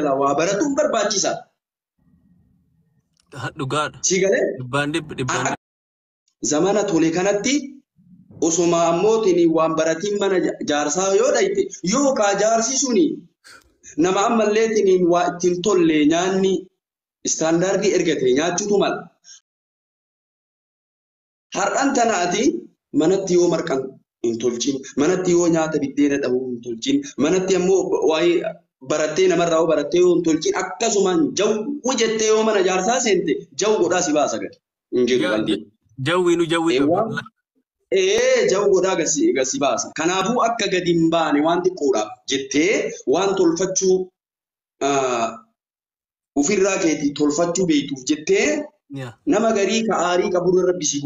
jalaa waa baratuun barbaachisaadha. Dhugaadha. Si galee? Dhibbaan dhibbi dhibbaan dhibbi. Zamana tole kanatti osuma ammootiin waan baratiin mana jaarsaa yoo dhayte yookaan jaarsi suni nama ammalleetiin waa ittiin tolle nyaanni istaandaardii ergate nyaachuutu mala. Har'aan tana ati manatti yoo marqan hin tolchin, manatti yoo nyaata biddeena dhabuu hin tolchin, manatti ammoo waa'ee barattee namarraa yoo barattee yoo hin tolchin akkasumaan jawwu jettee yoo mana jaarsaa seente jawwu godhaa si baasa gadi. Hin jiru qalbii. Jawwiinu jawwii Eewwaa. qabdi. Ee jawwu godhaa gasi baasa. Kanaafuu akka gadi hin baane waan xiqqoodhaaf jettee waan tolfachuu ofirraa keetii tolfachuu beektuuf jettee nama garii ka aarii qabu irra si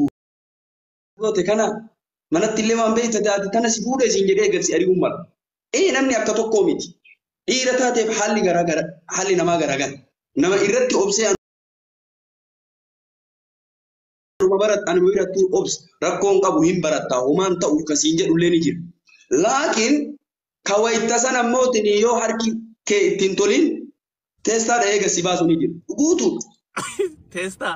goote kana manatti illee waan beekte taate tana si fuudhee siin jedhee gadi si ari'uun mala. Ee namni akka tokkoo miti. Dhiira taateef haalli garaagara haalli namaa garaagara. Nama irratti obsee anuma barat anuma biratti obs rakkoon qabu hin barattaa homaan ta'u kasiin jedhullee ni jira. Laakiin ka wayita sana ammootiin yoo harki kee ittiin tolin teessaa dha'ee gasi baasu ni jira. Guutuudha. Teestaa.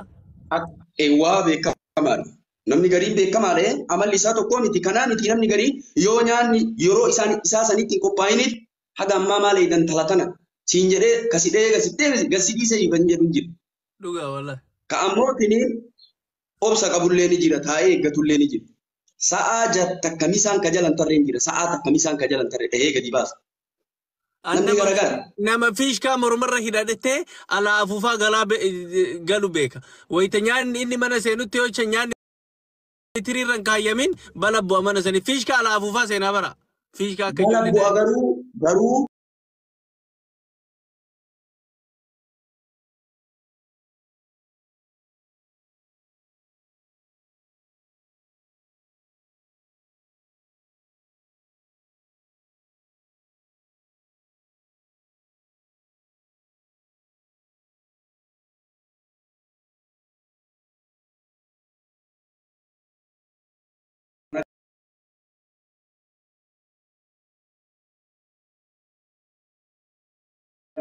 Waa beekamaadha. Namni gariin beekamaadha amalli isaa tokko miti. Kanaa miti namni gariin yoo nyaanni yeroo isaan isaa sanitti hin qophaa'iniif haga ammaa maal eegan tala tana siin jedhee kasi dha'ee gasi deebise gasi dhiisee kan jedhu hin jiru. Dhugaa wallahi. Ka ammootiin obsa qabullee ni jira taa'ee eeggatullee ni jira. Sa'aa takka misaan ka jalan tarree hin jira. Sa'aa takka misaan ka jalan tarree dhahee gadi baasa. Namni garagara. Nama fiishkaa mormarra hidhatee alaa afuufaa galaa galu beeka. Wayita nyaanni inni mana seenutti yoo nyaanni tiriirra hin kaayyamin bala bu'a mana sanii. Fiishkaa alaa afuufaa seenaa bara. Fiishkaa akka Bala ijoollee bu'a garuu garuu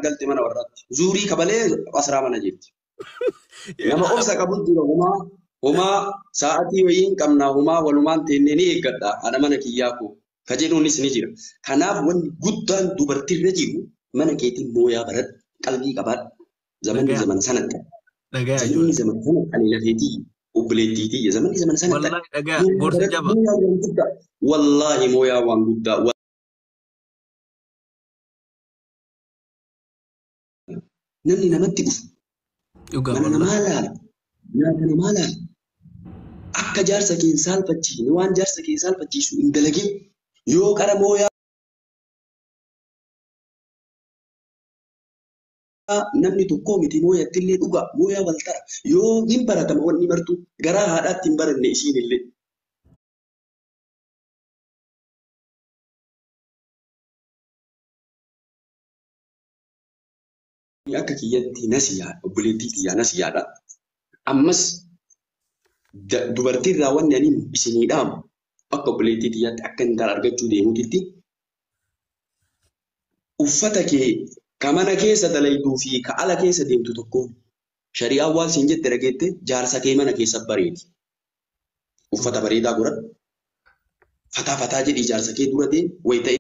galte mana warraatti. Zuurii kabalee asraa mana jirti. Nama obsa qabu jira homaa homaa sa'aatii wayii hin qabna homaa walumaan teennee ni eeggadha haadha mana kiyyaa koo ka jedhuunis ni jira. Kanaaf wanni guddaan dubartiirra jiru mana keetiin mooyaa baradhu qalbii qabaadhu. Zamanni Dhagayaa. zamana sanatti. Dhagayaa Zamanni ijoollee. zamana sana ani lafeetii obboleettiitii zamanni zamana sanatti. Wallahi dhagayaa Mooyaa gorsa baradhu jaba. mooyaa waan guddaa. Wallaahi mooyaa waan guddaa. Namni namatti dhufu Dhugaa mana wallahi. namaa laala nyaata namaa laala. Akka jaarsa kee hin saalfachiisne waan jaarsa kee saalfachiisu hin dalagin yoo qara mooyaa namni tokkoo miti mooyatti illee dhugaa mooyaa wal tara yoo hin baratama wanni martuu garaa haadhaatti hin baranne isiin illee. Akka kiyyatti nasi yaada obboleettii kiyyaa nasi yaada. Ammas dubartiirraa wanni ani isinii dhaamu akka obboleettii kiyyaatti akka intala argachuu deemutitti uffata kee ka mana keessa dalayduu fi ka ala keessa deemtu tokko shari'aan waan siin jette dhageette jaarsa kee mana keessa bareedi. Uffata bareedaa godhadhu. Fataa fataa jedhii jaarsa kee dura deemi wayita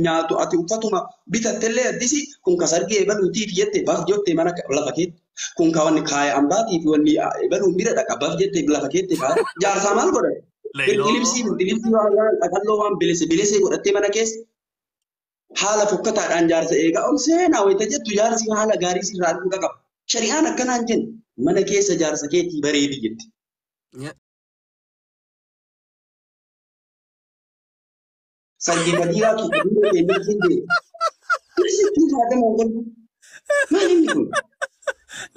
nyaatu ati uffatuma bitattellee addisi kun ka sargii ebaluutiif jette baf jette mana lafa keetti kun ka wanni kaaya ambaatii fi wanni ebaluun bira dhaqa baf jette lafa keetti kaaya jaarsaa maal godhate Leeloo. Birdilibsii waan qaqalloo waan bilise bilisee godhattee mana keessa haala fokkataadhaan jaarsa eegaa ol seenaa wayita jettu jaarsi haala gaarii sirraa arguu qaba. Shari'aan akkanaan jennu mana keessa jaarsa keetii bareedi jetti. Sargii kadiiraa kii kadiiroo deemee hin deemu. Sittuu faadama godhu. Maal inni kun?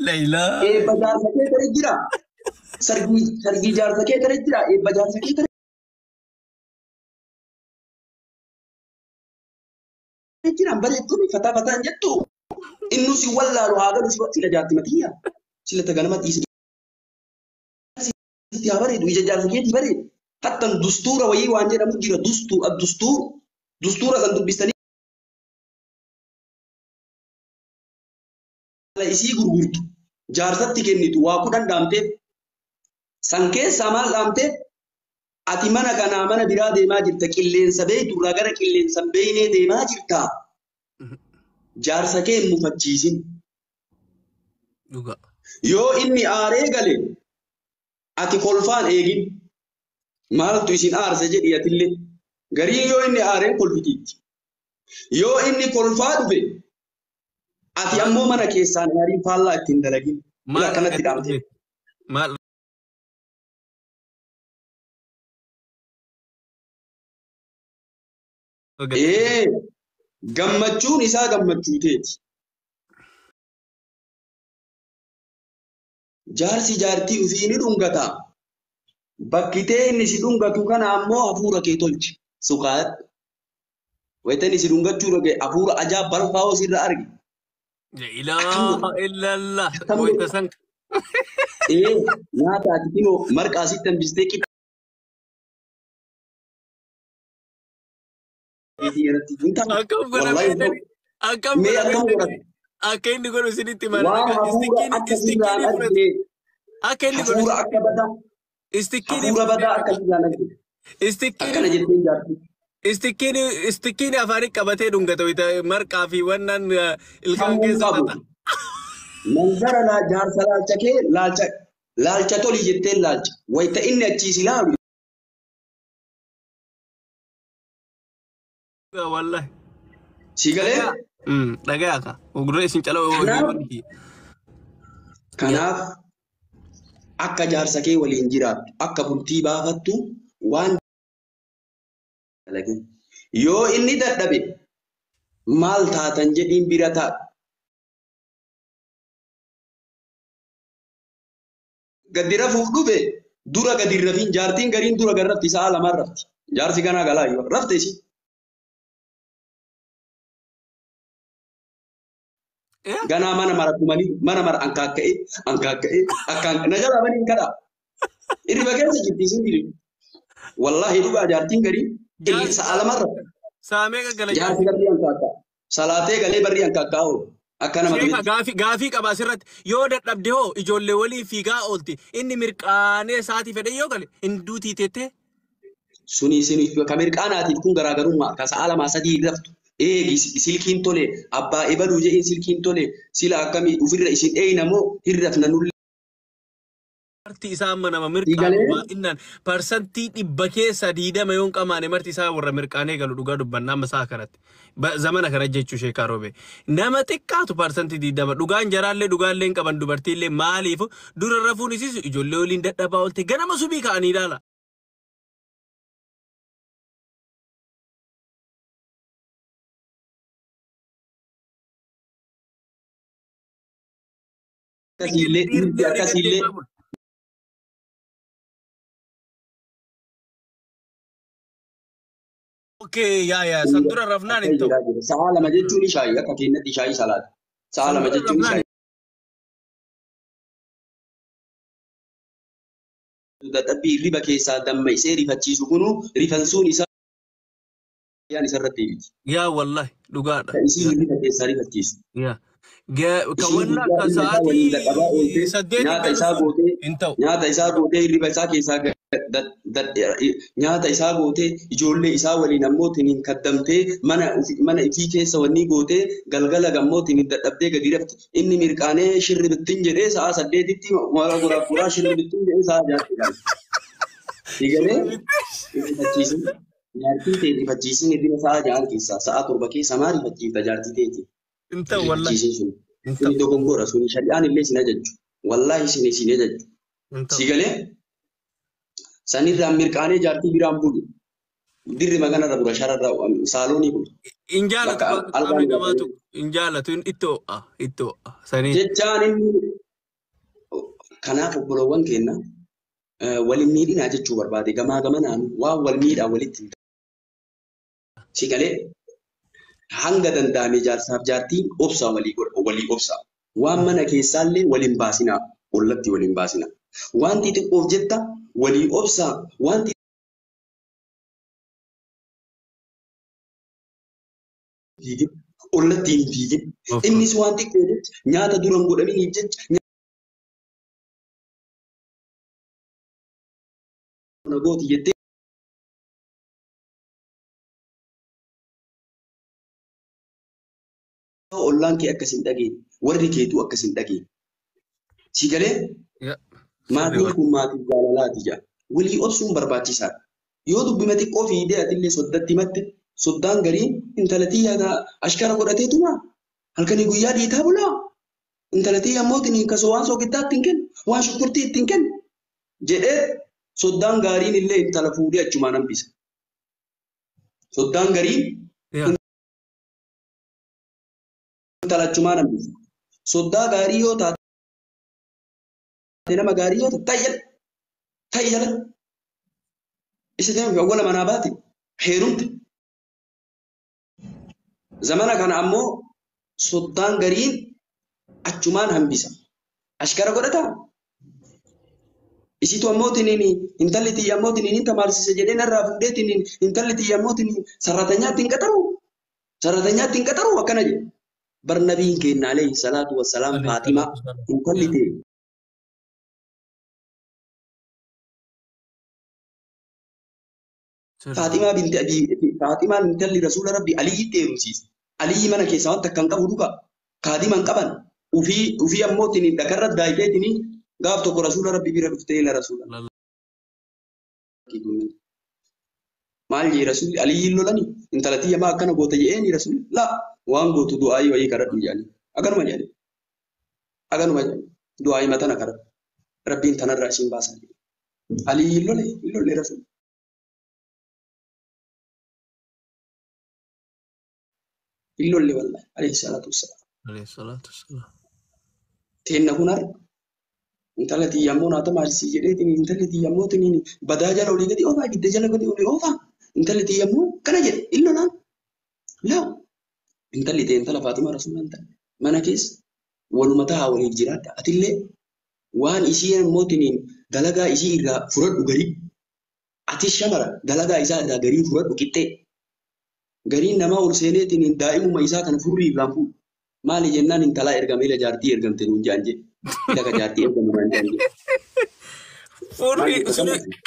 Leelaa. Eebba jaarsa kee tare jira. Sargii jaarsa kee tare jira. Eebba jaarsa kee tare jira. Bareedduun fataa fataan jettu. Innu si wallaalu haa galu si sila jaarti matiyya. Sila taganama dhiisi. Sitti haa bareedu ija jaarsa keetii bareedu. Hattan dustuura wayii waan jedhamu jira dustuur dustuura san dubbistanii isii gurgurtu jaarsatti kennitu waa 10 dhaamteef san keessaa maal dhaamteef ati mana kanaa mana biraa deemaa jirta qilleensa beekturraa gara qilleensa beeynee deemaa jirta jaarsa kee hin mufachiisin. Yoo inni aaree gale ati kolfaan eegin maaltu isin aarse jedhi atillee gariin yoo inni aareen kolfitiitti yoo inni kolfaa dhufe ati ammoo mana keessaan aariin faallaa ittiin dalagin. Maal akkanatti dhaamte? Maal Gammachuun isaa gammachuu teeti. Jaarsi jaartii ofii ni dhungata. Bakkitee inni si dhungatu kana ammoo hafuura kee tolchi. Sukaadhu. Wayita inni si dhungachuu dhage hafuura ajaa balfaa sirra argi. La ilaaha illallah. Wayita san. Nyaata ati kinoo marqaa sitti hambistee qixxa. Akkam godha beektani? Akkam godha beektani? Akka inni godhu isinitti Waan hafuura akka sirraan argine. Akka inni godhu hafuura akka badaa. Hafuura badaa akka sirraan argine. Akkana jettee jaarti. Istikkiini afaanii qabatee dhungata marqaa fi wannan ilkaan keessa xaxa. Manzara jaarsa laalcha kee laalcha toli jettee laalcha. Wayita inni achii si laalu. Wallahi. Si galee? Dhagaa ka. Gurra isin cala. Kanaaf akka jaarsa kee waliin jiraattu akka bultii baafattu waan dalagin. Yoo inni dadhabe maal taatan jedhiin bira ta'a. Gadi rafuuf dhufe dura gadi rafin jaartiin gariin dura gad rafti sa'a lamaan rafti. Jaarsi kanaa galaa yoo rafte isi. Ganaa mana mara tumanii mana mara ankaakka'ee ankaakka'ee akkaan na jalaa baniin kadhaa. Hirriba keessa jirti isin diri. Wallaahi dhugaa jaartiin garii sa'a lamaan rafti. Saamee gaggala jaarsi barrii ankaakkaa. Salaatee galee barrii ankaakkaa oolu. Akka nama du'etti. Gaafii qaba asirratti yoo dadhabde hoo ijoollee waliin fiigaa oolti inni mirqaanee sa'aatii fedhe yoo gale hinduutii teettee. Suni ka mirqaanaatiif kun garaagarummaa ka sa'a 2 3 raftu. Eegi silkiin tole abbaa ebaluu jedhiin silkiin tole sila akkamii ofirra isin eeyna moo hirrafna nullee. Marti isaa amma nama mirqaanu baay'inaan 100% keessa 20 yoon qamaane marti isaa warra mirqaanee galu dhugaa dubbanna amma isaa kanatti. Zamana kana jechuu sheekaa roobe. Nama xiqqaatu 20% dhugaan jaraallee dhugaallee hin qaban dubartiillee maaliif dura rafuun isiis ijoollee waliin dadhabaa oolte ganama subii ka'anii ilaala. Akkasiillee Okay, yaa san dura rafnaan hin ta'u. Sa'a 2 jechuun shaayii akka keenyatti shaayii salaata. Sa'a 2 jechuun shaayii. Dadhabbii hirriba keessaa dammaisee rifachiisu kunu rifansuun isaa yaan isarratti deebiti. Yaa wallahi dhugaadha. Isii hirriba keessaa rifachiisu. Yaa. Ka wallaa ka sa'aatii 8 nyaata isaa gootee nyaata isaa gootee hirriba isaa keessaa nyaata isaa gootee ijoollee isaa waliin ammoo tiniin kaddamtee mana ifii keessa wanni gootee galgala gammoo tiniin dadhabdee gadi rafti. Inni mirqaanee shirri bittin jedhee sa'a 8tti mara gurguraa shirri bittin jedhee sa'a 6tti ilaala. Digalee rifachiisin jaartii ta'e rifachiisin hirriba sa'a 6 keessaa sa'a 7 keessa maa rifachiifta jaartii ta'eeti. Inta wallahi. Suni dogongora suni shari'aan illee sin ajajju. Wallaahi sin ajajju. Sigalee sanirraan mirqaanee jaartii biraan bulu. Dirri maganarra bula shararra saaloonii bulu. Injaalatu injaalatu itti ho'a itti ho'a sanii. Jechaan inni kanaaf obboloowwan keenya waliin miidhinaa jechuu barbaade gamaa gamanaan waan wal miidhaa walitti hin ta'u. Sigalee Hanga danda'ame jaarsaaf jaartiin obsaa walii godha walii obsaa. Waan mana keessaallee waliin baasinaa. Ollatti waliin baasinaa. Wanti xiqqoof jetta walii obsaa. Wanti fiigin ollatti hin fiigin. Innis waan xiqqoo jecha nyaata dura hin godhaminiif jecha na gooti jettee ollaan kee akkas hin dhageenye warri keetuu akkas hin dhageenye. Si galee maatiin kun maatii jaalalaati jedha. Walii obsuun barbaachisaadha. Yoo dubbima xiqqoo fiidee atillee soddatti himatte soddaan gariin intala tiyya ashkara godhateetuma halkanii guyyaa dhiitaa bulaa. Intala tiyya ammoo kasoo waan soogiddaa ittiin kennu waan shunkurtii ittiin kennu jedhee soddaan gaariin illee intala fuudhee achumaan hambisa. Soddaan gariin intala achumaan hambisa. Soddaa gaarii yoo taate nama gaarii yoo taate ta'i jala isa deemu awwala manaa baate heerumte. Zamana kana ammoo soddaan gariin achumaan hambisa. Ashkara godhataa? Isitu ammoo tiniin intalli tiyya ammoo tiniin tamaarsise jedhee narraa fuudhee tiniin intalli tiyya ammoo tiniin sarratanyaatti hin qaxaru. Sarratanyaatti hin qaxaru akkana jedhe. Bar nabiin keenya alayhi salaatu wassalaam Faatimaa intalli ta'e. Faatimaa binti Abii Faatimaan intalli rasuula rabbi Aliyyitti heerumsiise. Aliyyi mana keessaa wanta akka hin qabu duka kaadima hin qaban. Ufii ammoo tiniin dhakarra daayitee tiniin gaaf tokko rasuula rabbi bira dhuftee ila rasuula. Maal jee rasuulli Aliyyiin lolani intala tiyya maa akkana goota je'eeni rasuulli laa waan gootu du'aayii wayii kadhadhu jedhanii akkanuma jedhanii akkanuma jedhanii du'aayii matana kadhadhu rabbiin tanarraa isiin baasaa jedhe. Aliyyiin lole hin lolle rasuulli. Hin lolle wallahi alayhi salaatu wassalaam. Alayhi salaatu wassalaam. Teenna kun har'a intala tiyya ammoo naa tamaarsii jedheetiin intalli tiyya ammoo tiniin badaa jala olii gadi oofaa ibidda jala gadi olii oofaa intalli tiyya ammoo kana jedhe hin lolaan. Laa intalli ta'e intala Faatimaa rasuulaan ta'e mana keessa waluma tahaa waliif jiraadha. Atillee waan isii ammoo tiniin dalagaa isii irraa fudhadhu garii. Atis shamara dalagaa isaa irraa garii fudhadhu qixxee. Gariin namaa ol seenee tiniin daa'imuma isaa kana furrii irraan fuudhu. Maali jennaan intalaa ergame ila jaartii ergamte nuun jaan jedhe. Ila jaartii ergame nuun jaan jedhe. Furrii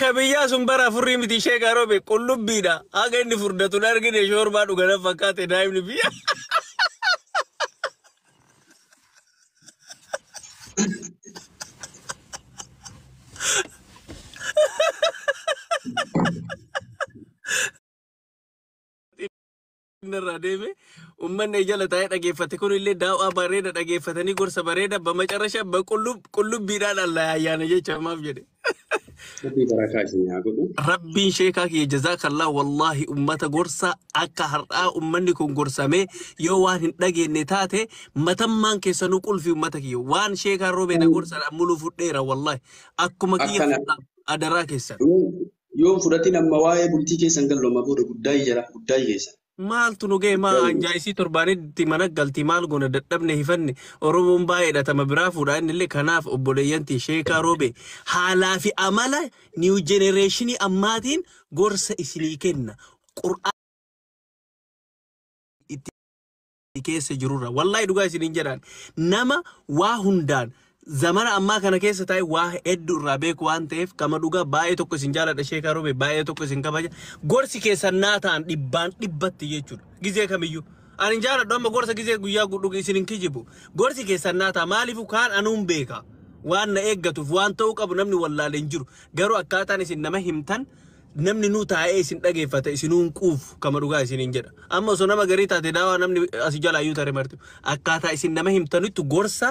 ka biyyaa sun bara furrii miti ishee garoobe qullubbiidha. Haga inni furdatu hin argine shoorbaa dhuganan fakkaate daa'imni biyya. Irraa deeme uummanni jala taa'ee dhageeffate kun illee daawwaa bareeda dhageeffatanii gorsa bareeda bamacarrasha qullubbiidhaan allaayyaana jecha maaf jedhe. Rabbii barakaa isin haa godhu. Rabbiin sheekaa kiyya jazaakallah wallaahi ummata gorsa akka har'aa ummanni kun gorsamee yoo waan hin dhageenye taate matammaan keessanuu qulfi ummata kiyya waan sheekaa roobee na gorsan ammuluu fudheera wallaahi akkuma kiyya Akkana fudhaa adaraa keessan. Yoon fudhatin amma waa'ee bultii keessan gallu amma booda guddaa jira guddaa keessa. Maaltu nu ga'e maa anjaa'isii torbaanitti mana galti maal goona dadhabne hifanne Oromoon baay'eedha tama biraa fuudha inni illee kanaaf obboleeyyanti sheekaa roobe haalaa fi amala niw jenereeshinii ammaatiin gorsa isinii kenna qur'aan itti keessa jirurra wallaahi dhugaa isiniin jedhaan nama waa hundaan zamana ammaa kana keessa taa'e waa hedduu irraa beeku waan ta'eef kama dhugaa baay'ee tokko isin jaaladha sheekaa roobe baay'ee tokko isin kabaja gorsi keessan naa ta'an dhibbaan dhibbatti jechuudha gizee kamiyyuu ani hin jaaladhu amma gorsa gizee guyyaa dhugu isin hin kijibu gorsi keessan naa ta'a maaliifu kaan anuun beeka waan na eeggatuuf waan ta'uu qabu namni wallaale hin jiru garuu akkaataan isin nama himtan namni nuu taa'ee isin dhageeffate isinuu hin quufu kama dhugaa isiniin jedha. Amma osoo nama garii taate daawaa namni asii jalaa iyyuu tare marti. Akkaataa isin nama himtanitti gorsa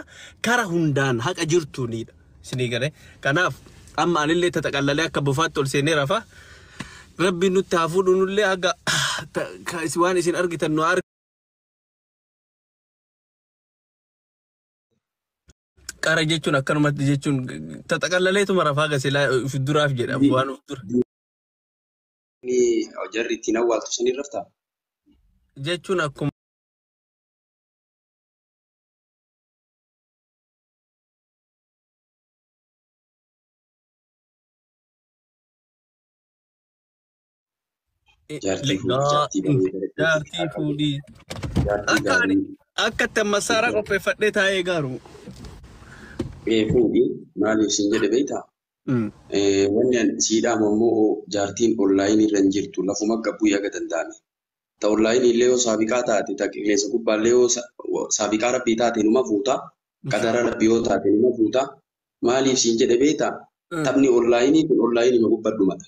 kara hundaan haqa jirtuunidha. Isinii galee. Kanaaf amma anillee taxaqallalee akka bufaatti ol seenee rafa. Rabbiin nutti haa fuudhu nullee haga waan isin argitan nu qara jechuun akkanumatti jechuun taxaqallaleetuma rafaa gasilaa of duraaf jedha waan of dura. Jarri ittiin awwaaltu sanirra raftaa? Jechuun akkuma. Jaartii fuudhi, jaartii bareedaa Jaartii fuudhii. Jaartii Akka ani gaarii. Akka itti ammasaaraa qopheeffadhee taa'ee gaaru. Ee, fuudhi, maaliif siin jedhe beektaa? Wanni ani sii dhaamu ammoo jaartiin onlaayinii irra hin jirtu, lafuma gabbuu haga danda'ame. Ta onlaayinii illee yoo saabiqaa taate, ta qilleensa gubbaa illee yoo saabiqaa rabbii taate numa fuuta. Qadara rabbii yoo taate numa fuuta. Maaliif siin jedhe beektaa? Taphni onlaayinii kun onlaayinii gubbadhumata.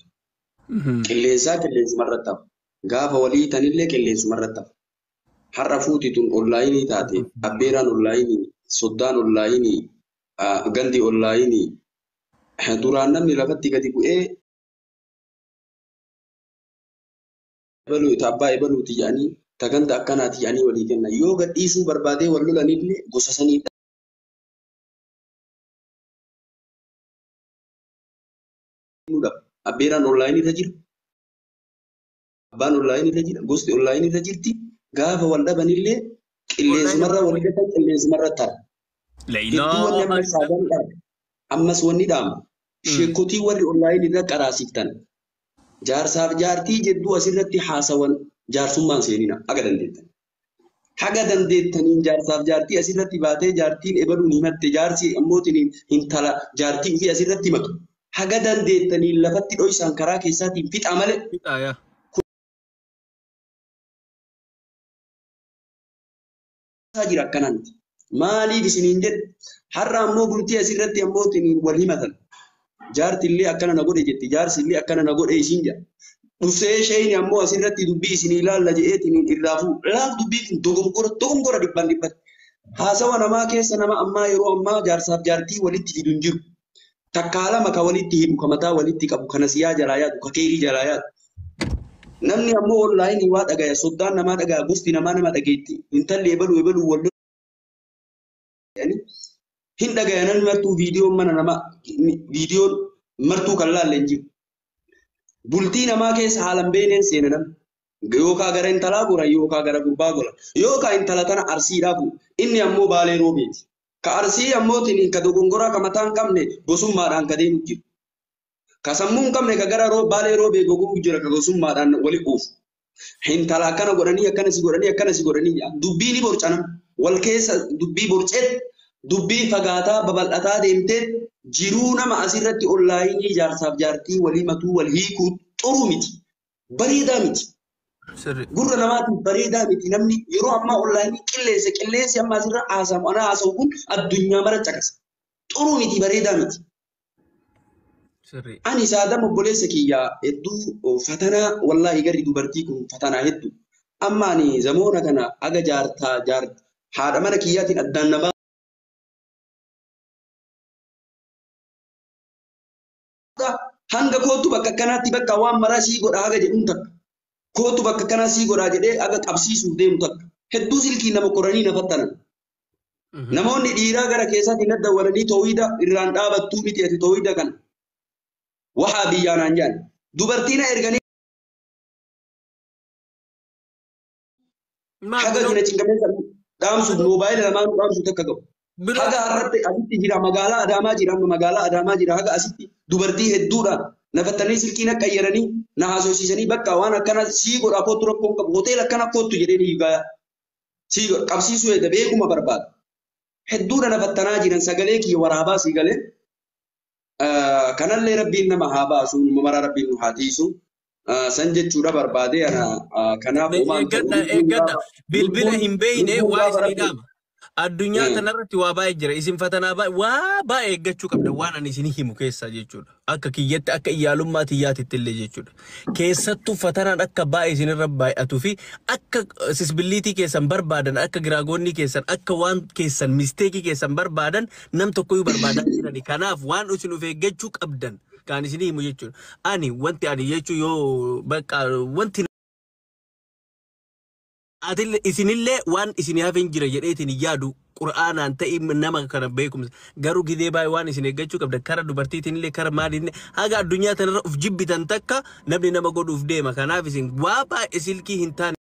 Qilleensaa qilleensuma irratti hafa. Gaafa walii tanillee qilleensuma irratti hafa. Har'a fuuti tun onlaayinii taate, abbeeraan onlaayinii, soddaan onlaayinii, gandi onlaayinii. Duraan namni lafatti gadi bu'ee ebaluu ta abbaa ebaluuti jedhanii, ta ganda akkanaati jedhanii walii kennan. Yoo gad dhiisuu barbaadee wal lolanillee gosa sanii dhaba. Abbeeraan onlaayinii irra jira. Abbaan onlaayinii irra jira. Gosti onlaayinii irra jirti. Gaafa wal dhabanillee qilleensumarra walii gatan, qilleensumarra tara. Hedduu wanni amma saagan dhaaba. Ammas wanni dhaamu. Sheekotii warri onlaayinii irra qaraasiftan. Jaarsaaf jaartii jedduu asirratti haasawan jaarsummaan seenina haga dandeettan. Haga dandeettaniin jaarsaaf jaartii asirratti baatee, jaartiin ebaluun himatte, jaarsi ammootiin hintala jaartii ofii asirratti himatu. Haga dandeettaniin lafatti dhoysaan karaa keessaatiin fixa malee. Fixaa. Jira akkanaa miti. Maaliif isiniin jedhe, har'a ammoo bultii asirratti ammootiin wal himatan. Jaarti illee akkana na godhe jetti, jaarsi illee akkana na godhe isiin jedha. Dhufee isheen ammoo asirratti dubbii isinii ilaalla jedheetiin irraa fuudhu. Laaf dubbii kun dogongora, dogongora dhibbaan dhibbatti. Haasawa namaa keessa nama ammaa yeroo ammaa jaarsaaf jaartii walitti fidu hin jiru. Takkaa lama ka walitti hidhu, ka mataa walitti qabu, kana siyaa jalaa yaadu, ka keerii jalaa yaadu. Namni ammoo onlaayinii waa dhagaya, soddaan namaa dhagaya, gosti namaa nama dhageetti. Intalli ebaluu ebaluu wal hin dhagaya, namni martuu viidiyoon mana namaa viidiyoon martuu kan laalle hin jiru. Bultii namaa keessa haalan beekneen seena namni. Yookaan gara intalaa goran, yookaan gara gurbaa goran, yookaan intala tana Arsiidhaa fuudha. Inni ammoo Baalee Roobeeti. Ka Arsii ammootiin ka dogongoraa ka mataa hin qabne gosummaadhaan ka deemu jira. Ka sammuu hin qabne ka gara Baalee Roobee goguu jira, ka gosummaadhaan wali quufu. Intala akkana godhanii, akkana si godhanii, akkana si godhanii dubbii ni borca namni. Wal keessa dubbii borceet, dubbii fagaataa babal'ataa deemtee, jiruu nama asirratti onlaayinii jaarsaaf jaartii walii matuu wal hiikuu xuruu miti. Bareedaa miti. Gurra namaatiif bareedaa miti. Namni yeroo ammaa onlaayinii qilleensa qilleensi amma asirra haasamu, ana haasa'u kun addunyaa mara caqasa. Xuruu miti, bareedaa miti. Ani saadam obboleessa kiyyaa hedduu fatanaa, wallaahi garri dubartii kun fatanaa hedduu. Amma ani zamoona kana aga jaartaa jaar haadha mana kiyyaatiin addaan na hanga kootu bakka akkanaatti bakka waan maraa sii godha haga jedhuun takka. Kootu bakka akkanaa sii godhaa jedhee haga qabsiisuuf deemu takka. Hedduu silkii nama koranii na fattanan. Namoonni dhiiraa gara keessaatiin na dawwalanii, toohida irraan dhaabattuu miti ati, toohida kana. Waxaa biyyaa naan jedhan. Dubartii na erganii haga dina cinqamee dhaamsuuf moobaayila lamaanuu dhaamsuuf takka qabu. Haga har'atti asitti jira, magaalaa Adaamaa jira, amma magaalaa Adaamaa jira, haga asitti dubartii hedduudhaan na fattanii, silkii na qayyaranii na haasofsiisanii, bakka waan akkana sii godha kootu, rakkoon qabu, hoteela akkana kootu jedhanii hiikaa sii qabsiisuu hedda beekuma barbaada. Hedduudha na fattanaa jiran, sagalee kiyya waraabaa sii galee. Kanallee rabbiin nama haa baasu, maraa rabbiin nu haa tiisu. San jechuudha barbaade ana kanaaf. Eeggadha, eeggadha. Bilbila hin beeyne waa isinii dhaama. Addunyaa kanarratti waa baay'ee jira. Isin fatanaa baay'ee, waa baay'ee eeggachuu qabda waan ani isinii himu keessaa jechuudha. Akka kiyyatti, akka iyyaalummaa tiyyaatitti illee jechuudha. Keessattuu fatanaan akka baay'ee isinirra baay'atuu fi akka sisbilliitii keessan barbaadan, akka giraagoonnii keessan, akka waan keessan misteekii keessan barbaadan nam tokkoyyuu barbaadaa jirani. Kanaaf waan isin of eeggachuu qabdan kan isinii himu jechuudha. Ani wanti ani jechuu yoo bakka wanti atillee isinillee waan isin hafe hin jira jedheetiin hin yaadu, qura'aanaan ta'ii nama kana beekumsa garuu gidee baay'ee waan isin eeggachuu qabda, kara dubartiitiin illee, kara maaliin haga addunyaa tanarra uf jibbitan takka namni nama godhuuf deema. Kanaaf isin waa baay'ee silkii hin taane.